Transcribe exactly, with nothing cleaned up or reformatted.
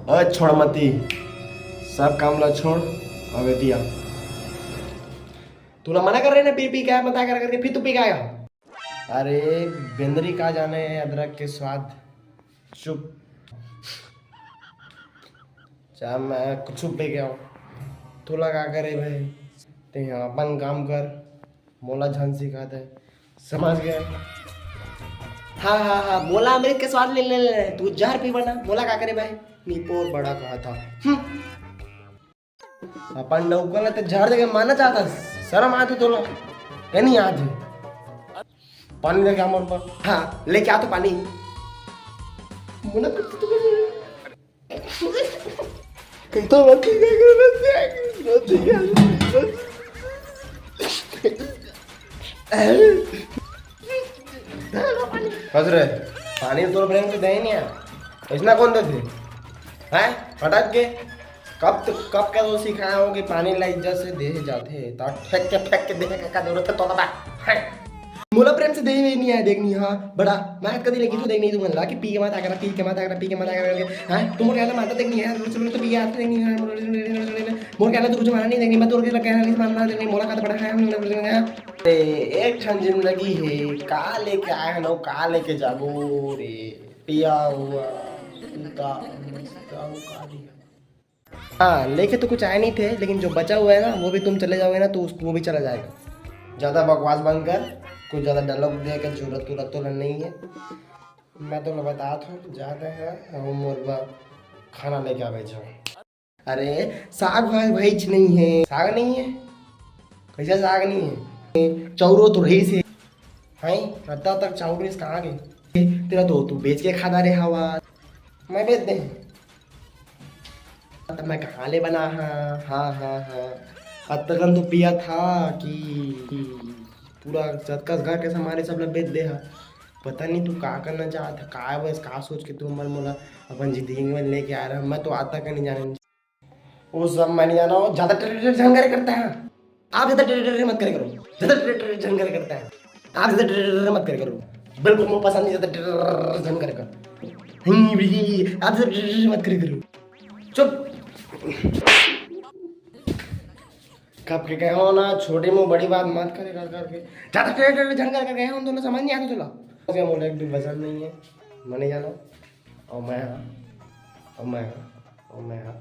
अरे छोड़ मती, सब काम ला छोड़, अब एती आ। तू ना मना कर रहे ना, पी पी क्या मत कर करके, फिर तू पी के आया। अरे बेंदरी का जाने अदरक के स्वाद। चुप। चाहे मैं कुछ पी के आऊँ, तोला का करे भाई? ते यहाँ अपन काम कर, मोला झन सिखात है, समझ गया? हाँ हाँ हाँ, मोला अमृत के स्वाद ले ले ले, तू जहर पीबा ना, मोला का करे भाई? निपोर बड़ा कहा था। हम्म। अपन नौकर ला ते झाड़ देके मारना चाहता, शर्म आती तोला? ए नहीं आती। पानी लेके आ मोर पर। हाँ, लेके आ तो पानी। मुना कुछ तो कर। तो बाकी क्या कर? बस रे, पानी तोर प्रेम से दे ही नहीं है। इसना कौन देते? हैं? फटक के। कब तो, कब का तो सिखाया हो कि पानी ला इज्जत से दे जाते, तो फेंक के, फेंक के देहे का जरूरत है तोला बा? हैं? मोला प्रेम से दे ही नहीं है, देखनी, हाँ, बड़ा। मैं कभी लेकिन तो देखनी तुमन ला कि पी के मत आ करा, पी के मत आ करा, पी के मत आ करा। हैं? तुम मोर कहना मानता देखनी है, रोज रोज तो पी के आते देखनी है। मोर कहना तो कुछ माना नहीं देखनी, मैं तोर के कहना नहीं मानना देखनी, मोला का तो बड़ा है। ए, एक ठन जिंदगी है, का लेके आए हैं ना, का लेके जाबो रे? पिया हुआ, उनका, उनका, उनका दिया। हाँ, लेके तो कुछ आए नहीं थे, लेकिन जो बचा हुआ है ना, वो भी तुम चले जाओगे ना, तो उस, वो भी चला जाएगा। ज़्यादा बकवास बंद कर, कुछ ज़्यादा डायलॉग दे के जरूरत तुरत तो नहीं है। मैं तो बता था, ज़्यादा है, वो मोर बर खाना लेके आवे जाओ। अरे, साग भाई, भाई च नहीं है, साग नहीं है, कैसा साग नहीं है? चौरो तो रही से, हैं? अद्धा तक चाउर रहिस कहाँ गे? तेरा तो तू बेच के खा डारे हवा। मैं बेच दे। तब मैं कहाँ ले बना? हाँ, हाँ, हाँ, हाँ। अतकन तो पिया था कि, कि पूरा जतका घर के सामान सब ला बेच दे हा। पता नहीं तू का करना चाहत है, का बस का सोच के तू हमर मोला अपन जिंदगी में लेके आ रहा। मैं तो आता का नहीं जाने। वो सब मैं नहीं जाना, वो ज्यादा टर-, टर-, टर-, झंगर करता है। आप ज्यादा टर-, टर-, टर-, मत करे करो, ज्यादा टर-, टर-, टर-, झंगर करता है। आप ज्यादा टर-, टर-, टर-, मत करे करो, बिल्कुल मुझे पसंद नहीं ज्यादा टर-, टर-, टर-, टर-, झंगर कर। हम्म, आप ज्यादा टर-, टर-, टर-, मत करे करो। चुप। कब के कहे हो ना, छोटी मुंह बड़ी बात मत करे कर करके। ज्यादा टर-, टर-, टर-, झंगर कर गए हो, हम दोनों समझ नहीं आते तुला। मुझे मोला एक भी पसंद नहीं है, मैं नहीं जाना। और मैं हाँ, और मैं हाँ, और मैं हाँ।